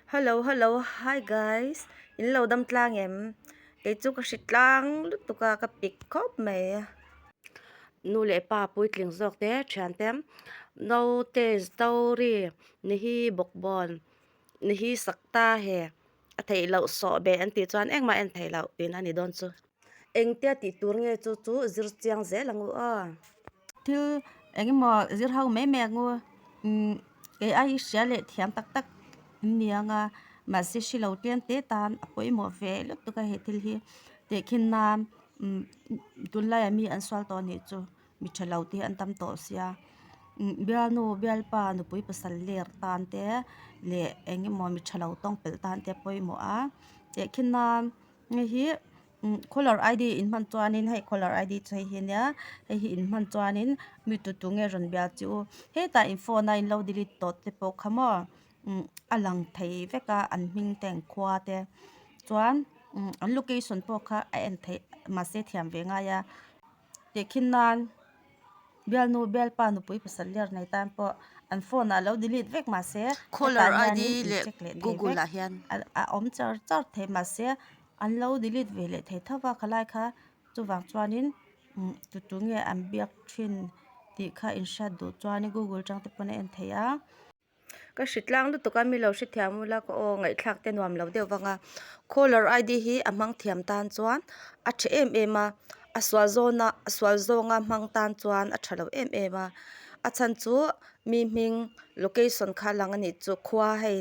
Hello hello hi guys in lo dam tlang em kei chu ka hri tlang lutuk a ka pik khawp mai nu leh pa puitling zawk te thian te naute story ni hi bawkbawn ni hi sakta he a theih loh sawh beh an tih chuan engmah en theih loh tihna a ni dawn chu. Engtia tih tur nge chu chu zir chiang zel ang u aw. Thil eng emaw zir ho mai mai ang u umm kei ai hria leh thiam tak tak an ni ang a mahse hri lo tlem te tan a pawimawh ve lutuk a he thil hi tehkhin nan umm tunlaiah mi an sual tawh a nih chu mi tha lo te hi an tam tawh sia umm bialnu bialpa nupui pasal ler tan te leh eng emaw mi tha lo tawng pelh tan te a pawimawh a tehkhin nan. Hei hi caller ID in hman chuanin hei caller ID chu hei hi ania hei hi in hman chuanin mi tu tu nge rawn bia che u hetah in phone a in lo delete tawh te pawh kha maw a lang thei vek a an hming te an khua te chuan an location pawh kha a en theih mahse thiam ve ngai a. Tehkhin nan bialnu bialpa nupui pasal ler nei tan pawh an phone ah lo delete vek mahse Caller hetah ID hianin in leh check leh thei Google vek ah hian a awm char char thei mahse an lo delete ve leh thei tho va khalai kha chuvang chuanin tu tu nge an biak thin tih kha in hriat duh chuanin Google atang te pawn a en theih a. Ka hri tlang lutuk a mi lo hrethiam ula ka aw ngaihthlak te nuam lo deuh vang a caller ID hi a hmang thiam tan chuan a tha em em a a sual zawn a a sual zawnga hmang tan chuan a tha lo em em a a chhan chu mi hming location kha a lang a nih chu khua hei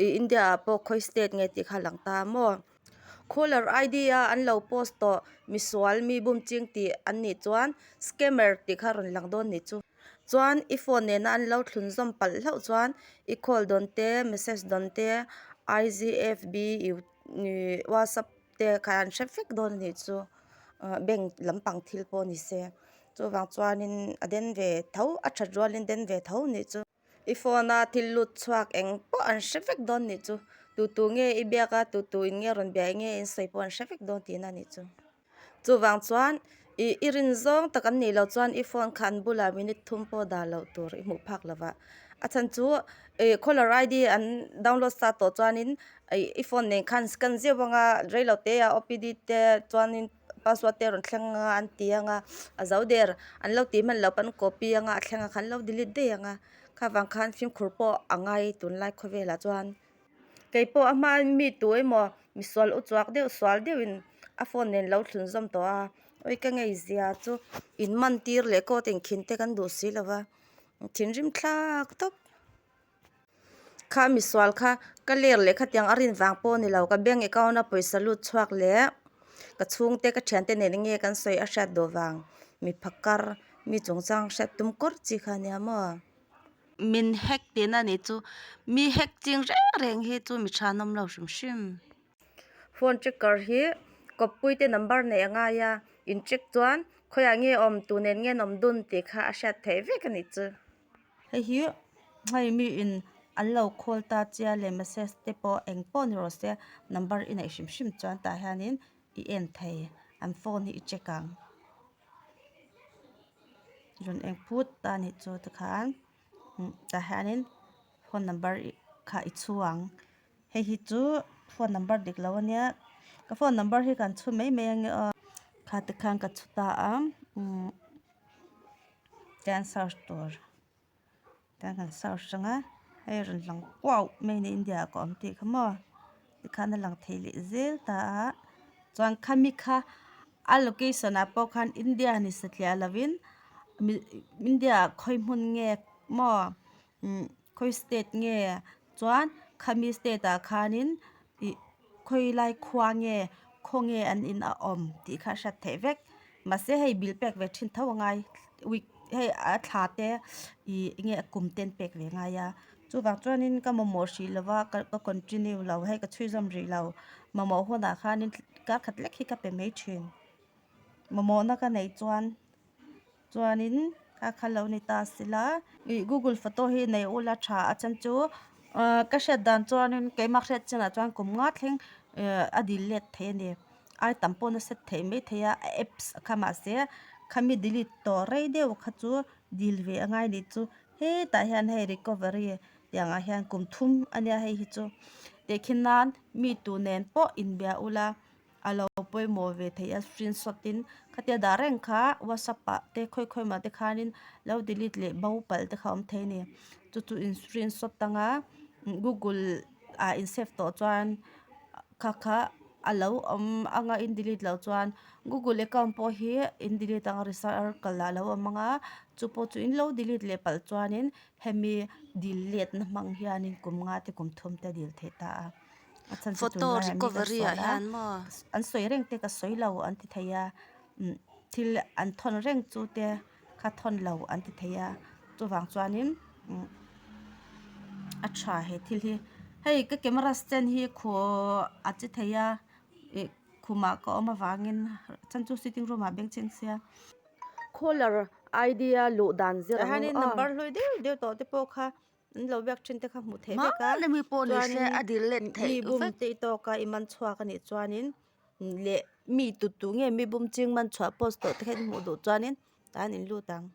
ih India ah pawh khawi state nge tih kha a lang ta maw caller ID a an lo post tawh misual mi bum ching tih an nih chuan scammer tih kha a rawn lang dawn a nih chu. Chuan i phone nena an lo thlun zawm palh hlauh chuan i call dawn te message dawn te I G F B whatsapp te kha an hre vek dawn a nih chu bank lampang thil pawh ni se chuvang chuanin a den ve tho a that rualin den ve tho a nih chu. I phone a thil lut chhuak eng pawh an hre vek dawn nih chu tu tu nge i biak a tu tu in nge rawn bia eng nge in sawi pawh an hre vek dawn tihna a nih chu. Chuvang chuan ih i rin zawng tak an nih loh chuan i phone kha an bulah minute thum pawh dah loh tur i hmuh phak lo va a chhan chu ih caller ID an download sa tawh chuanin ih i phone nen khan scan zeuh anga reilo te ah O P D te chuanin password te a rawn thleng anga an ti anga a zo der an lo tih hman loh pawn copy anga a thleng a kha an lo delete daih ang a kha vang khan fimkhur pawh a ngai tunlai khawvelah chuan. Kei pawh a hmain mi tu emaw misual u chuak deuh sual deuhin a phone nen lo thlun zawm tawh a awi ka ngei zia chu in man tir leh court in khin te kan duh si lo va thinrim thlak tawp kha misual kha ka ler leh khatiang a rin vang pawh a ni lo ka bank account a pawisa lut chhuak leh ka chhungte ka thiante nen enge kan sawi a hriat duh vang mi phakar mi chungchang hriat tum kawr chi kha ania maw. Min hack tihna a nih chu mi hack ching reng reng hi chu mi tha an awm lo hrim hrim. Phone tracker hi kawppui te number neih a ngai a in check chuan khawiah nge awm tu nen nge an awm dun tih kha a hriat theih vek a nih chu. Hei hi hei mi in an lo call ta che a leh message te pawh eng pawh ni rawh se number i neih hrim hrim chuan tah hianin i en thei an phone hi i check ang. Rawn eng phut ta a nih chu tikhan tah hianin phone number kha i chhu ang hei hi chu phone number dik lo ania ka phone number hi kan chhu mai mai ange aw kha tikhan ka chhu ta a tian search tur. Tiang kan search ang a hei rawn lang kuau mai a ni India ah ka awm tih kha maw tikhan a lang thei leh zel ta a chuan khami kha a location ah pawh khan India ni satliah lovin India ah khawi hmun nge maw khawi state nge chuan khami state ah khanin ih khawi lai khua nge khaw nge an in a awm tih kha a hriat theih vek mahse hei bill pek ve thin tho a ngai week hei a thla te ih enge a kum te an pek ve ngai a chuvang chuanin ka mamawh hrih lo va ka continue lo hei ka chhui zawm rih lo mamawh hunah khanin kar khat lek hi ka pe mai thin mamawhna ka neih chuan. Chuanin kha kha lo ni ta sila ih google photo hi nei ula tha a chhan chu ahh ka hriat dan chuanin keimah hriat chinah chuan kum nga thleng ehh a dil let thei a ni ai tam pawh nasa theih mai thei a a apps kha mahse khami delete tawh rei deuh kha chu dil ve a ngai nih chu hetah hian hei recovery tiangah hian kum thum a nia hei hi chu. Tehkhin nan mi tu nen pawh inbia ula a lo pawimawh ve thei a screenshot in khatia dah reng kha whatsapp ah te khawi khawi mah te khanin lo delete leh bo palh te kha a awm thei a ni. Chu chu in screenshot anga google ah in save tawh chuan kha kha a lo awm anga in delete loh chuan google account pawh hi in delete anga recycle ah a lo awm anga chu pawh chu in lo delete leh palh chuanin hemi dil letna hmang hianin kum nga te kum thum te a dil theih ta a a chhan chu Photo tunlaiah mi ka recovery ah sual a hian maw? an sawi reng te ka sawi lo an ti thei a thil an thawn reng chu te kha thawn lo an ti thei a chuvang chuanin a tha he thil hi hei ka camera stand hi khaw a che thei a ih khumah ka awm avangin chhan chu sitting room ah bengchheng sia. Caller ID a luh dan zir Tah ang hianin aw. Number hlui deuh deuh tawh te pawh kha an lo biak thin te kha hmuh theih vek a Hmana mi pawh ni se chuanin a dil let mi theih bum vek. te i tawk a i man chhuak a nih chuanin leh mi tu tu nge mi bum ching man chhuah post tawh te kha in hmuh duh chuanin tah hian in lut ang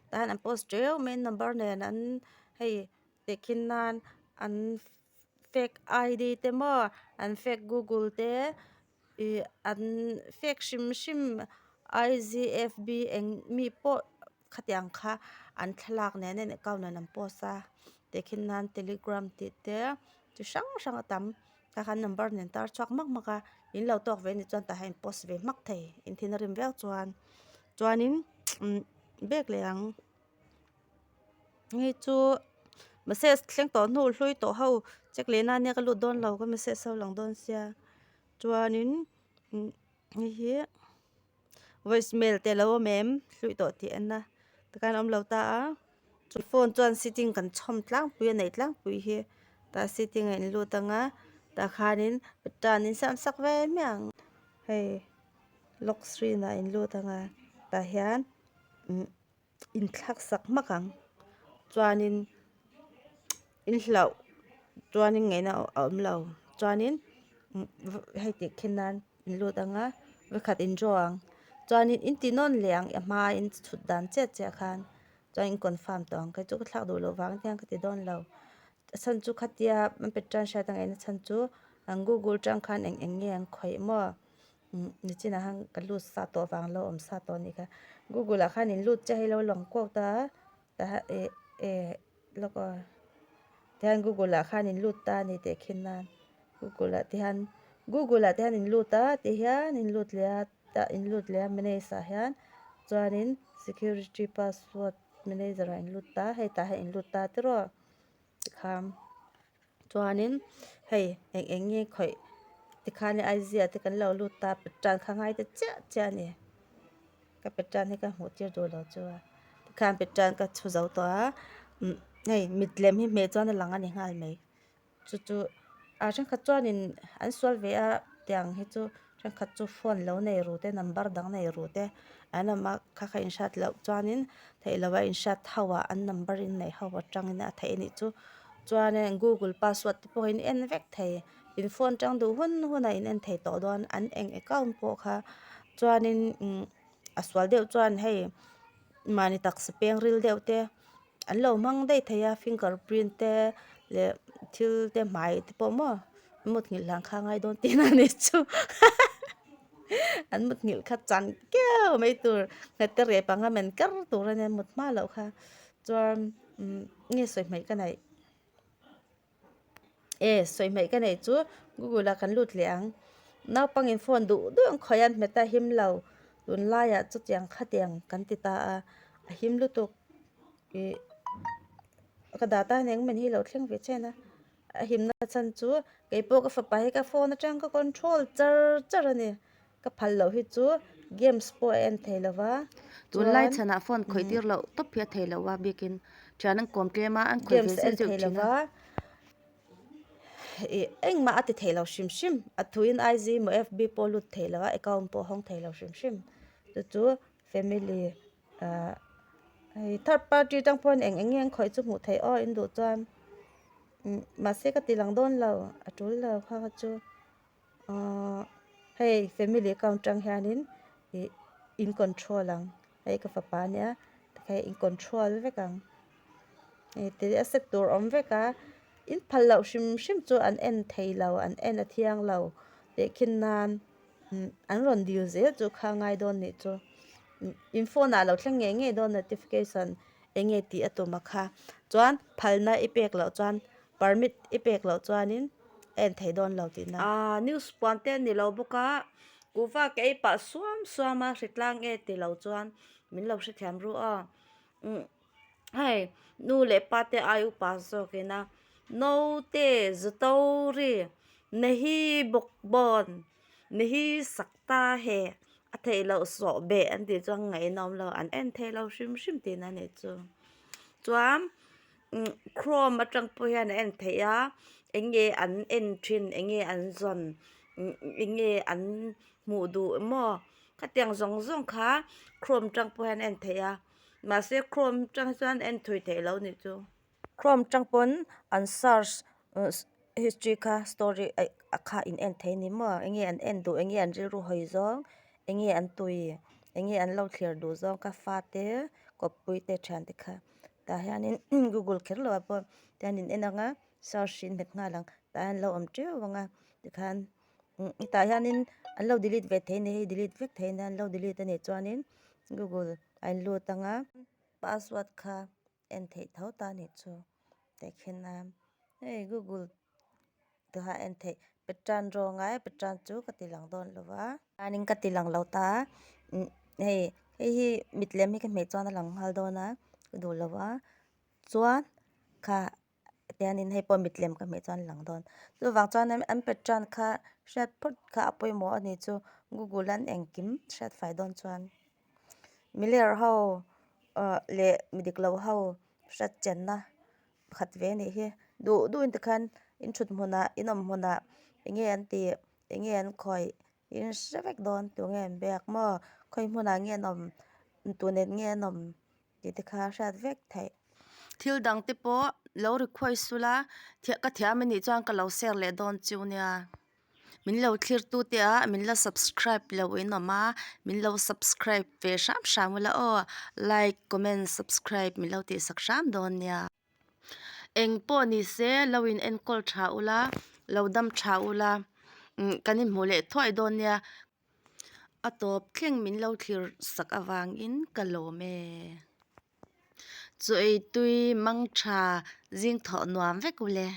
tah hian an post teuh mai number nen an hei tehkhin nan an fake ID te maw an fake google te ih an fake hrim hrim I_G_F_B eng mi pawh khatiang kha an thlalak nen an account nen an post a tehkhin nan telegram tih te chi hrang hrang a tam tah khan number nen tar chhuak hmak hmak a in lo tawk ve anih chuan tah hian in post ve hmak thei in thin a rim viau chuan chuanin bag leh ang. Hei chu message thleng tawh hnu hlui tawh ho check leh nan nia ka lut dawn lo ka message ho lang dawn sia chuanin hei hi voice mail te alo awm em hlui tawh tih en a tikhan a awm lo ta a phone chuan sitting kan chhawm tlangpui a neih tlangpui hi tah sitting a inlut ang a tah khanin tan in siam sak ve hmiah ang hei lock screen ah inlut ang a tah hian. Inthlak sak hmak ang chuanin in hlauh chuanin ngaihna a awm lo chuanin hei tih khin nan in lut ang a vawikhat in draw ang chuanin in ti nawn leh ang a hma in chhut dan chiah chiah khan chuan in confirm tawh ang kei chu ka thlak duh loh vang hian ka ti dawn lo a chhan chu khatia an petrol hriat a ngaihna chhan chu an google atang khan eng eng nge an khawih maw. Nichinah khan ka lut sa tawh vang lo awm sa tawh a nih kha google ah khan in lut chiah hi lo lang kuau ta a tah eh eh lawk aw tihian google ah khan in lut ta a ni teh khin nan google ah te hian google ah te hian in lut a tihian in lut leh a tah in lut leh a manage ah hian chuanin security password manager ah in lut ta hei tah hian in lut ta tiraw tikhan. Chuanin hei eng eng nge khawih tikhan Aizia te kan lo lut ta petrol kha ngai ta chiah chiah a ni ka petrol hi ka hmuh tir duh lo chu a tikhan petrol ka chhu zo tawh a hei mit lem hi hmeh chuan a lang a ni nghal mai chu chu a thenkhat chuanin an sual ve a tiang hi chu thenkhat chu phone lo nei ru te number dang nei ru te an awm a kha kha inhriat loh chuanin theih loh a inhriat ho ah an number in neih ho atangin a theih a nih chu. Chuanin google password te pawh in en vek thei in phone tang duh hun hunah in en thei tawh dawn an eng account pawh kha chuanin a sual deuh chuan hei mahni taksa peng ril deuh te an lo hmang daih thei a finger print te leh thil te hmai te pawh maw an mut nghilh hlan kha a ngai dawn tihna a nih chu an mut nghilh kha chan keuh mai tur nghet te rep anga men kar tur a nia mut hma loh kha chuan. Nge sawi hmaih ka neih e sawi hmaih ka neih chu google ah kan lut leh ang naupangin phone duh duh ang khawi a hmet a him lo tunlaiah chutiang khatiang kan ti ta a a him lutuk ih ka data hian engemaw hi a lo thleng ve chen a a himna chhan chu keipawh ka fapa hi ka phone atang ka control char char a ni. Ka phal loh hi chu games pawh a en thei lo va, Tunlai chuan chhanah phone khawih tir loh tawp hi a thei lo a biakin thian an kawm tlem a an khawih ve games a zeuh en zeuh thei lo thin a. va, ih engmah a ti thei lo hrim hrim a thuin IG emaw FB pawh lut thei lo a account pawh hawng thei lo hrim hrim chu chu family ah hei third party tang pawhin eng eng nge an khawih chu hmuh theih aw in duh chuan mahse ka ti lang dawn lo a tul lo kha kha chu. Ahh hei family account atang hianin ih in control ang hei ka fapa ania tikhian in control vek ang hei ti a set tur awm vek a. In phal loh hrim hrim chu an en thei lo, an en a thiang lo teh khin nan an rawn dil zel chu kha ngai dawn nih chu. In phone ah lo thleng ngei ngei dawn notification eng nge tih a tum a kha. Chuan phalna i pek loh chuan permit i pek loh chuanin a en thei dawn lo tihna. Aaa news puan te a ni lo bawk a, kuhva ka ei pah suam suam a hritlang e ti lo chuan min lo hrethiam ru aw. Umm hei nu leh pa te ai upa zawk ina naute zutori nehi bawk bawn nehi sakta he a theih loh sawh beh an tih chuan ngaihna awm lo an en thei lo hrim hrim tihna a nih chu chuan umm chrome atang pawh hian a en theih a eng nge an en thin eng nge an zawn eng nge an hmuh duh emaw khatiang zawng zawng kha chrome atang pawh hian a en theih a mahse chrome atang hi chuan en thui theih loh a nih chu. Chrome atang pawn an search history kha story aih kha in en thei a ni maw eng nge an en duh eng nge an rilru hawi zawng eng nge an tui eng nge an lo thlir duh zawng kha fate kawppui te thian te kha tah hianin google kher lo ah pawh tihian in en ang a search in hmet nghal ang tah hian an lo awm teuh ang a tikhan hetah hianin an lo delete ve thei a ni hei delete vek thei a nia an lo delete a nih chuanin google a in lut ang a password kha en theih tho ta a nih chu tehkhin a hei google te kha en theih petan rawng a petan chu ka ti lang dawn lo va chuanin ka ti lang lo ta hei hei hi mit lem hi ka hmeh chuan a lang nghal dawn a ka duh lo va chuan kha tianin hei pawh mit lem ka hmeh chuan a lang dawn chuvang chuan an petan kha hriat phawt kha a pawimawh a ni chu google an engkim hriat fai dawn chuan miler ho ah leh mi dik lo ho hriat chenna pakhat ve a nih hi duh duh in tikhan in thut hmunah in awm hmunah eng nge an tih eng nge an khawih in hre vek dawn tunge an biak maw khawi hmunah nge an awm tu nen nge an awm tih te kha a hriat vek theih. Thil dang te pawh lo request ula ka thiam anih chuan ka lo share leh dawn chu nia. Min lo thlir tu te ah min la subscribe lo in awm a min lo subscribe ve hram hram ula aw like comment subscribe min lo tih sak hram dawn nia. Eng pawh ni se lo in enkawl tha ula lo dam tha ula kan inhmuh leh thuai dawn nia. A tawp thleng min lo thlir sak avangin ka lawm e. Chu ei tui mang tha zing thawh nuam vek ule.